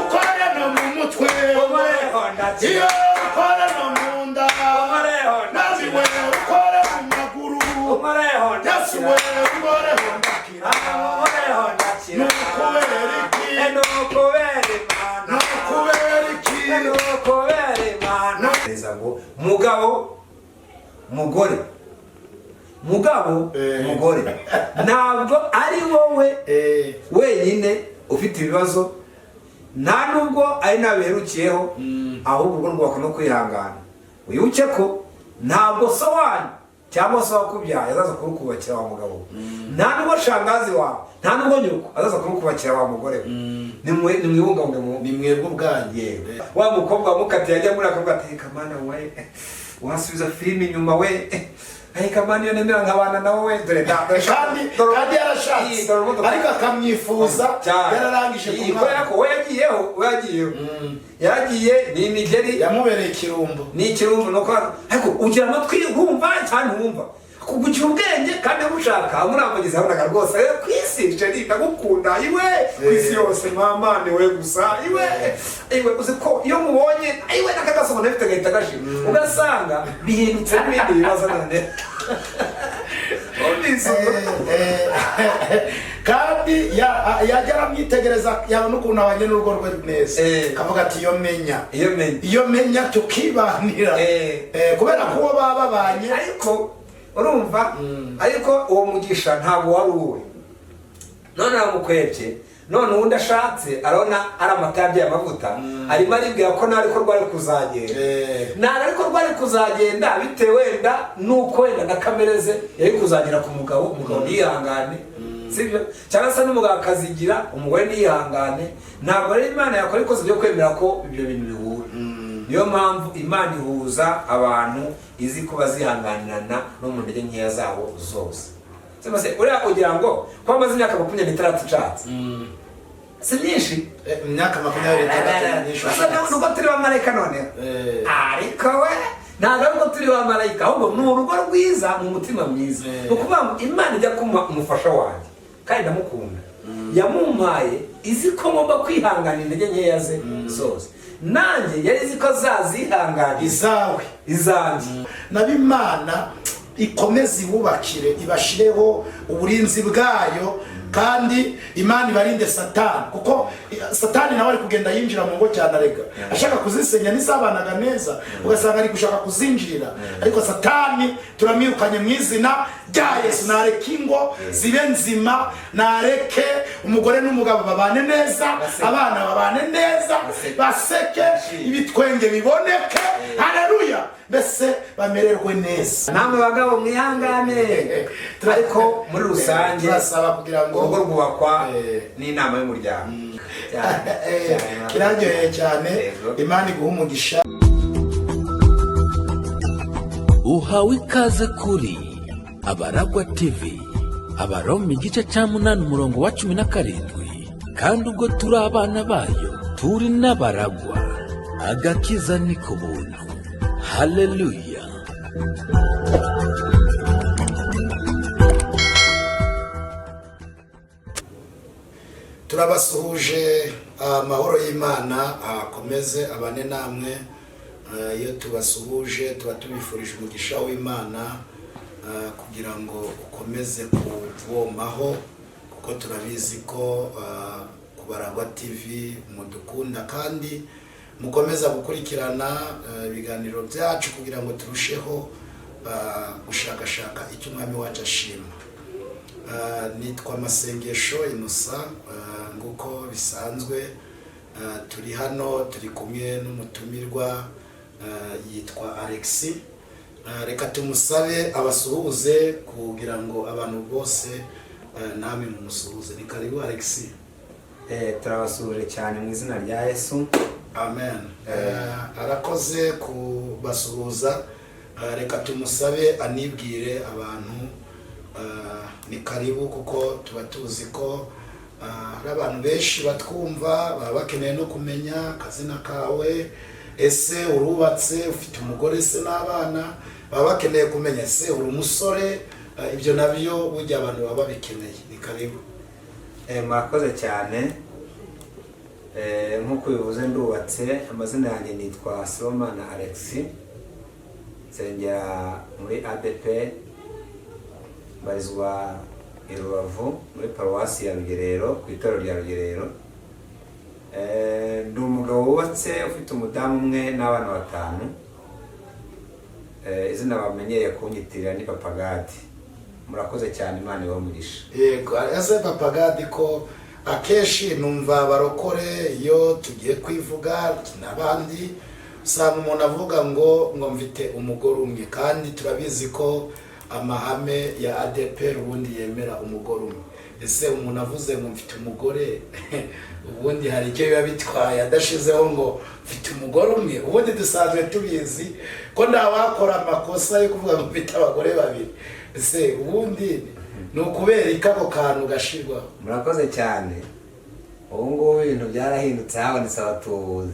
Ukore no mu mutwe. Unkoreho ndakira. Iyo, ukore no mu nda. Unkoreho Mwami ndakira. we, ukore mu maguru. Unkoreho Yesu ndakira. we, unkoreho ndakira. Unkoreho ndakira. Ni ukubera iki? Ni ukubera Imana. Ni ukubera iki? Ni ukubera Imana. Neza ngo mugabo, mugore, mugabo, mugore, ntabwo ari wowe wenyine ufite ibibazo, nta nubwo ari nawe biherukiyeho, ahubwo urwo rwubaka no kwihangana. Wibuke ko ntabwo so wanyu cyangwa se wakubyaye azaza kurukubakira, wa mugabo we. Nta nubwo shangazi wawe, nta nubwo nyoko azaza kurukubakira, wa mugore we. Nimwibungabunge mu Ni mwebwe ubwanyu. Yewe, wa mukobwa wamukatiye ajya muri akavuga ati: "Reka mana we, wasubiza filime inyuma we, reka mana, iyo nemera nkabana nawe we, dore da dore." Kandi kandi yarashatse, Dore imodoka. ariko akamwifuza Cyane. yararangije Iyi, kubera kumwana. ko we yagiyeho, we yagiyeho, yaragiye, ni imigeri. Yamubereye ikirumbo. Ni ikirumbo. Nuko ariko ugira amatwi wumva cyane, wumva kugira ubwenge kandi mushaka murambagiza, yabonaga rwose ku isi: "Chéri, ndagukunda, iwe ku isi yose, mama, ni we gusa, iwe, iwe, uzi ko iyo mubonye iwe n'akagasomo nafite gahita gashira." Ugasanga bihindutse n'ibindi bibazo. None wumvise ubwo? Kandi yajya aramwitegereza, yabona ukuntu abanye n'urugo rwe neza, akavuga ati: "Iyo menya, iyo menya, iyo menya tukibanira." Kubera ko uwo baba babanye. Ariko urumva, ariko uwo mugisha ntabwo wari uwe. None aramukwebye, none uwundi ashatse arabona ari amata yabyaye amavuta, arimo aribwira ko nawe ariko rwari kuzagenda. Ntabwo ariko rwari kuzagenda, bitewe wenda n'uko wenda na kamere ze yari kuzagera ku mugabo. Umugabo ntiyihangane, sibyo? Cyangwa se n'umugabo akazigira, umugore ntiyihangane. Ntabwo rero Imana yakora ikosa ryo kwemera ko ibyo bintu bihura. Niyo mpamvu Imana ihuza abantu izi ko bazihanganirana no mu ntege nkeya zabo zose. Sema se uriya ugira ngo ko amaze imyaka 26 ushatse, si myinshi? Imyaka 26 ni myinshi ushatse. Nuko turi ba marayika noneho. Ariko we ntabwo ari uko turi ba marayika, ahubwo ni urugo rwiza, ni umutima mwiza. Ni ukuvuga ngo Imana ijya kumuha umufasha wanjye, kandi ndamukunda, yamumpaye izi ko ngomba kwihanganira intege nkeya ze zose, nanjye yari izi ko azazihanganira izawe. Izanjye. Nabo Imana ikomeze ibubakire, ibashireho uburinzi bwayo, kandi Imana ibarinde Satani, kuko Satani nawe ari kugenda yinjira mu ngo cyane, arega ashaka kuzisenya n'izabanaga neza, ugasanga ari gushaka kuzinjirira. Ariko Satani turamwirukanye mu izina rya Yesu. Nareke ingo zibe nzima, nareke umugore n'umugabo babane neza, Baseke. abana babane neza, Baseke. baseke, ibitwenge biboneke, haleluya, mbese bamererwe neza. Namwe bagabo mwihangane, ariko muri rusange Turasaba kugira ngo urugo rwubakwa n'inama y'umuryango. Cyane, cyane. Kiraryoheye cyane. Yego. Imana iguha umugisha. Uhawe ikaze kuri Abaragwa TV. Abaroma igice cya 8 umurongo wa 17: "Kandi ubwo turi abana bayo, turi n'abaragwa." Agakiza ni ku buntu. Haleluya! Turabasuhuje, amahoro y'Imana akomeze abane namwe. Iyo tubasuhuje tuba tubifurije umugisha w'Imana kugira ngo ukomeze kuvomaho, kuko turabizi ko ku Baragwa TV mudukunda kandi mukomeza gukurikirana ibiganiro byacu kugira ngo turusheho gushakashaka icyo Umwami wacu ashima. Nitwa Masengesho Inusa, nguko bisanzwe. Turi hano turi kumwe n'umutumirwa, yitwa Alexi. Reka tumusabe abasuhuze kugira ngo abantu bose namwe mumusuhuze. Ni karibu, Alexi. Turabasuhuje cyane mu izina rya Yesu. Amen. Arakoze kubasuhuza. Reka tumusabe anibwire abantu. Ni karibu, kuko tuba tuzi ko hari abantu benshi batwumva baba bakeneye no kumenya akazina kawe. Ese urubatse, ufite umugore se n'abana? Baba bakeneye kumenya ese uri umusore? Ibyo nabyo burya abantu baba babikeneye. Ni karibu. Murakoze cyane. Nk'uko bivuze, ndubatse. Amazina yanjye nitwa Sibomana Alexis, nsengera muri ADEPR, mbarizwa i Rubavu muri Paruwasi ya Rugerero, ku itorero rya Rugerero. Ndi umugabo wubatse, ufite umudamu umwe n'abana batanu. Izina bamenyereye kunyitirira ni Papa Gadi. Murakoze cyane, Imana ibahe umugisha. Yego, ese Papa Gadi, ko akenshi numva abarokore iyo tugiye kwivuga n'abandi, usanga umuntu avuga ngo mfite umugore umwe, kandi turabizi ko amahame ya ADEPR ubundi yemera umugore umwe. Ese umuntu avuze ngo mfite umugore, ubundi hari icyo biba bitwaye adashizeho ngo mfite umugore umwe? Ubundi dusanzwe tubizi ko ntawakora amakosa yo kuvuga ngo mfite abagore babiri. Ese ubundi ni ukubera iki ako kantu gashirwaho? Murakoze cyane. Ubu ngubu ibintu byarahindutse, habonetse abatubuzi.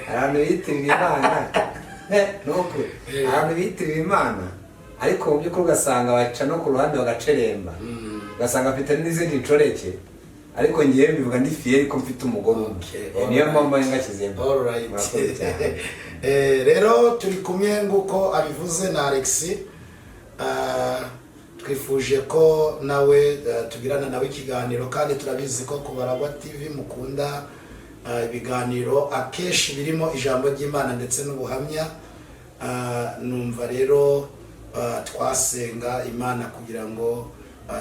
Abantu bitirira Imana, ni ukuri. Abantu bitirira Imana, ariko mu by'ukuri ugasanga baca no ku ruhande bagaceremba, ugasanga afite n'izindi nshoreke. Ariko ngewe mbivuga ndi fier ko mfite umugore umwe. Niyo mpamvu ari ngashyizemo. Alright. Murakoze cyane. Rero turi kumwe, nguko abivuze, na Alexis. Twifuje ko nawe tugirana nawe ikiganiro, kandi turabizi ko ku Baragwa TV mukunda ibiganiro akenshi birimo ijambo ry'Imana ndetse n'ubuhamya. Numva rero twasenga Imana kugira ngo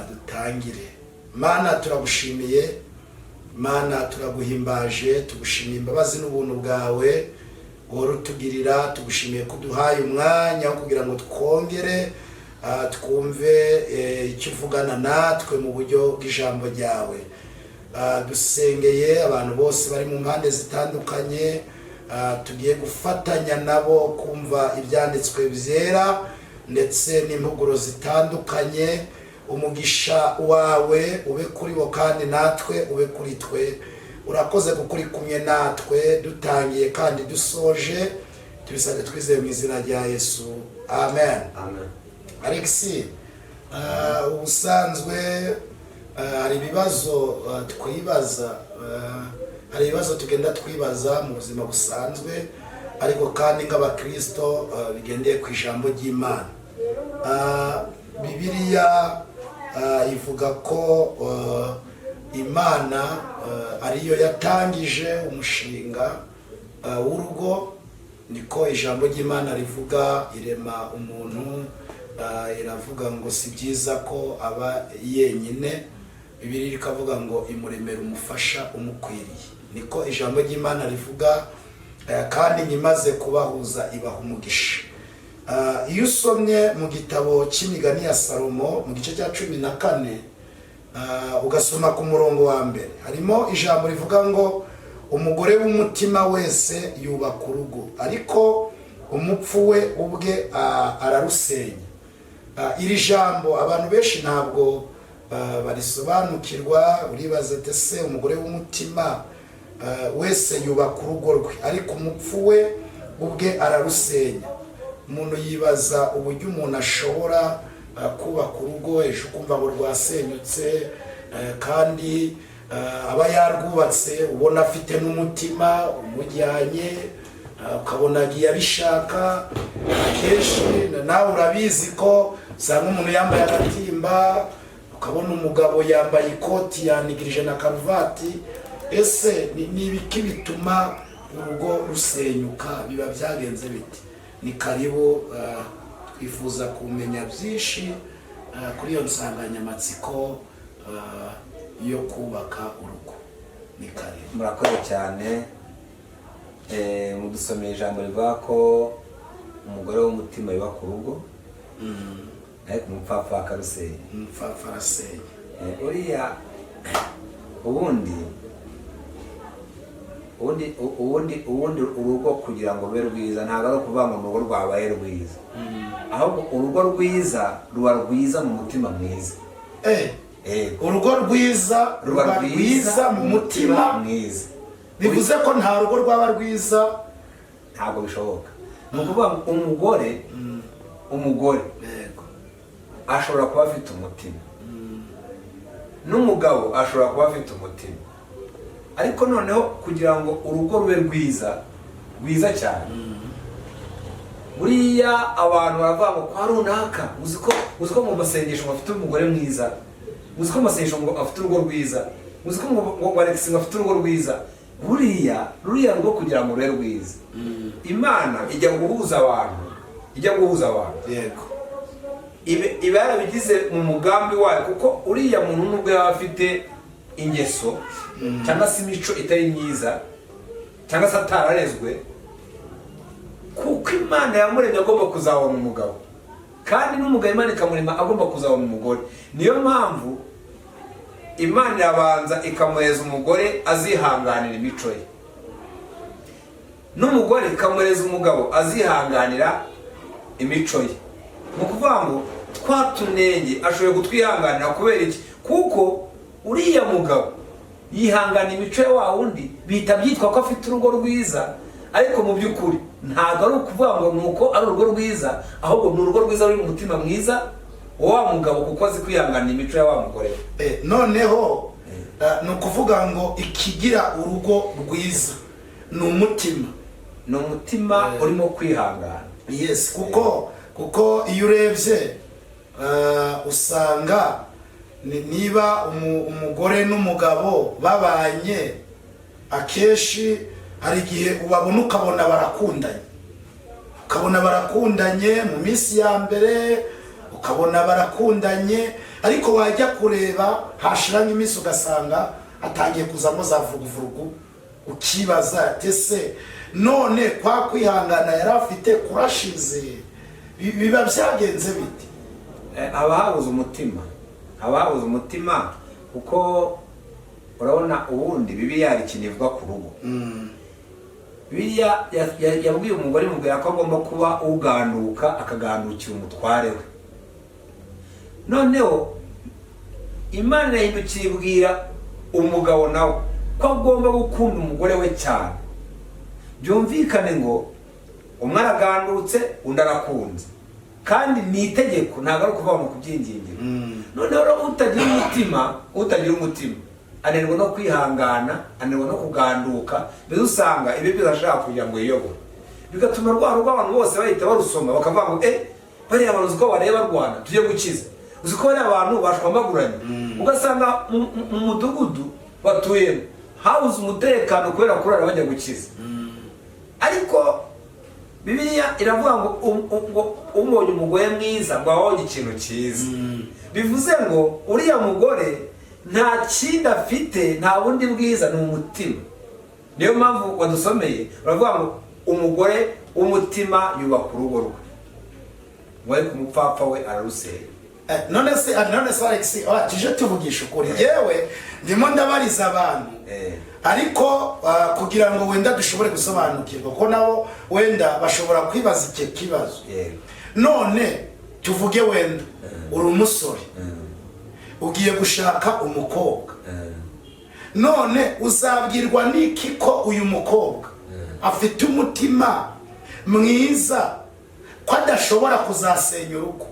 dutangire. Mana, turagushimiye. Mana, turaguhimbaje, tugushimiye imbabazi n'ubuntu bwawe uhora utugirira. Tugushimiye ko uduhaye umwanya wo kugira ngo twongere twumve icyo uvugana natwe mu buryo bw'ijambo ryawe. Dusengeye abantu bose bari mu mpande zitandukanye, tugiye gufatanya nabo kumva ibyanditswe byera ndetse n'impuguro zitandukanye. Umugisha wawe ube kuri bo kandi natwe ube kuri twe. Urakoze kuko uri kumwe natwe dutangiye kandi dusoje. Tubisabye twizeye mu izina rya Yesu, amen. Amen. Alexi, ubusanzwe hari ibibazo twibaza, hari ibibazo tugenda twibaza mu buzima busanzwe, ariko kandi nk'abakristo bigendeye ku ijambo ry'Imana. Bibiliya ivuga ko Imana ariyo yatangije umushinga w'urugo. Niko ijambo ry'Imana rivuga. Irema umuntu, iravuga ngo si byiza ko aba yenyine. Bibiliya ikavuga ngo imuremera umufasha umukwiriye. Niko ijambo ry'Imana rivuga. Kandi imaze kubahuza ibaha umugisha. Iyo usomye mu gitabo cy'Imigani ya Salomo mu gice cya 14, ugasoma ku murongo wa mbere, harimo ijambo rivuga ngo umugore w'umutima wese yubaka urugo, ariko umupfu we ubwe ararusenya. Iri jambo abantu benshi ntabwo barisobanukirwa. Uribaza ati: ese umugore w'umutima wese yubaka urugo rwe, ariko umupfu we ubwe ararusenya? Umuntu yibaza uburyo umuntu ashobora kubaka urugo, ejo ukumva ngo rwasenyutse, kandi aba yarwubatse ubona afite n'umutima umujyanye, ukabona agiye abishaka. Akenshi nawe urabizi ko usanga umuntu yambaye agatimba, ukabona umugabo yambaye ikoti yanigirije na karuvati. Ese ni ibiki bituma urugo rusenyuka? Biba byagenze bite? Ni karibu, twifuza kumenya byinshi kuri iyo nsanganyamatsiko yo kubaka urugo. Ni karibu. Murakoze cyane. Mudusomeye ijambo rivuga ko umugore w'umutima yubaka urugo, ariko umupfapfa akarusenya. Umupfapfa arasenya. Uriya ubundi urugo kugira ngo rube rwiza, ntabwo ari ukuvuga ngo urugo rwabaye rwiza, ahubwo urugo rwiza ruba rwiza mu mutima mwiza. Urugo rwiza ruba ruba rwiza mu mutima mwiza. Bivuze ko nta rugo rwaba rwiza Ntabwo bishoboka. Ni ukuvuga ngo umugore ashobora kuba afite umutima, n'umugabo ashobora kuba afite umutima, ariko Ariko noneho kugira ngo urugo rube rwiza, rwiza cyane, buriya abantu baravuga ngo kwa runaka, uzi ko mu masengesho ngo afite umugore mwiza, uzi ko mu masengesho ngo afite urugo rwiza, uzi ko ngo Alex ngo afite urugo rwiza. Buriya ruriya rugo kugira ngo rube rwiza, Imana ijya guhuza abantu, ijya guhuza abantu, iba yarabigize mu mugambi wayo, kuko uriya muntu nubwo yaba afite ingeso cyangwa se imico itari myiza cyangwa se atararezwe, kuko Imana yamuremye agomba kuzabona umugabo, kandi n'umugabo Imana ikamurema agomba kuzabona umugore. Niyo mpamvu Imana irabanza ikamuhereza umugore azihanganira imico ye, n'umugore ikamuhereza umugabo azihanganira imico ye. Ni ukuvuga ngo twa tunenge ashoboye kutwihanganira. Kubera iki? Kuko uriya mugabo yihangana imico ya wa wundi, bihita byitwa ko afite urugo rwiza. Ariko mu by'ukuri ntabwo ari ukuvuga ngo ni uko ari urugo rwiza, ahubwo ni urugo rwiza ruri mu mutima mwiza wa wa mugabo, kuko azi kwihanganira imico ya wa mugore we. Noneho ni ukuvuga ngo ikigira urugo rwiza ni umutima. Ni umutima urimo kwihangana. Yes, kuko iyo urebye usanga niba umugore n'umugabo babanye, akenshi hari igihe ubabona ukabona barakundanye, ukabona barakundanye mu minsi ya mbere, ukabona barakundanye, ariko wajya kureba hashira nk'iminsi ugasanga hatangiye kuzamo za vuruguvurugu, ukibaza ati: "Ese none kwa kwihangana yari afite kurashize? Biba byagenze bite?" Haba habuze umutima, haba habuze umutima, kuko urabona ubundi Bibiliya hari ikintu ivuga ku rugo. Bibiliya yabwiye umugore, imubwira ko agomba kuba uganduka, akagandukira umutware we. Noneho Imana irahindukiye ibwira umugabo nawe ko agomba gukunda umugore we cyane. Byumvikane ngo umwe aragandutse, undi arakunze, kandi ni itegeko, ntabwo ari ukuvuga ngo kubyingingira. Noneho rero utagira umutima ananirwa no kwihangana, ananirwa no kuganduka. Mbese usanga ibyo byose ashaka kugira ngo yiyobore, bigatuma rwa rugo abantu bose bahita barusoma bakavuga ngo: "Eh, bariya bantu uzi ko bareba Rwanda tujye gukiza, uzi ko bariya bantu bashwambaguranye?" Ugasanga mu mudugudu batuyemo habuze umutekano kubera kurara bajya gukiza. Ariko Bibiliya iravuga ngo ngo umubonye umugore mwiza ngo abonye ikintu cyiza. Bivuze ngo uriya mugore nta kindi afite, nta bundi bwiza, ni umutima. Niyo mpamvu wadusomeye uravuga ngo umugore w'umutima yubaka urugo rwe, ngo ariko umupfapfa we ararusenya. None se Alex, tuje tuvugisha ukuri, yewe ndimo ndabariza abantu, ariko kugira ngo wenda dushobore gusobanukirwa, ko nabo wenda bashobora kwibaza icyo kibazo. None tuvuge wenda uri umusore ugiye gushaka umukobwa, none uzabwirwa n'iki ko uyu mukobwa afite umutima mwiza, ko adashobora kuzasenya urugo?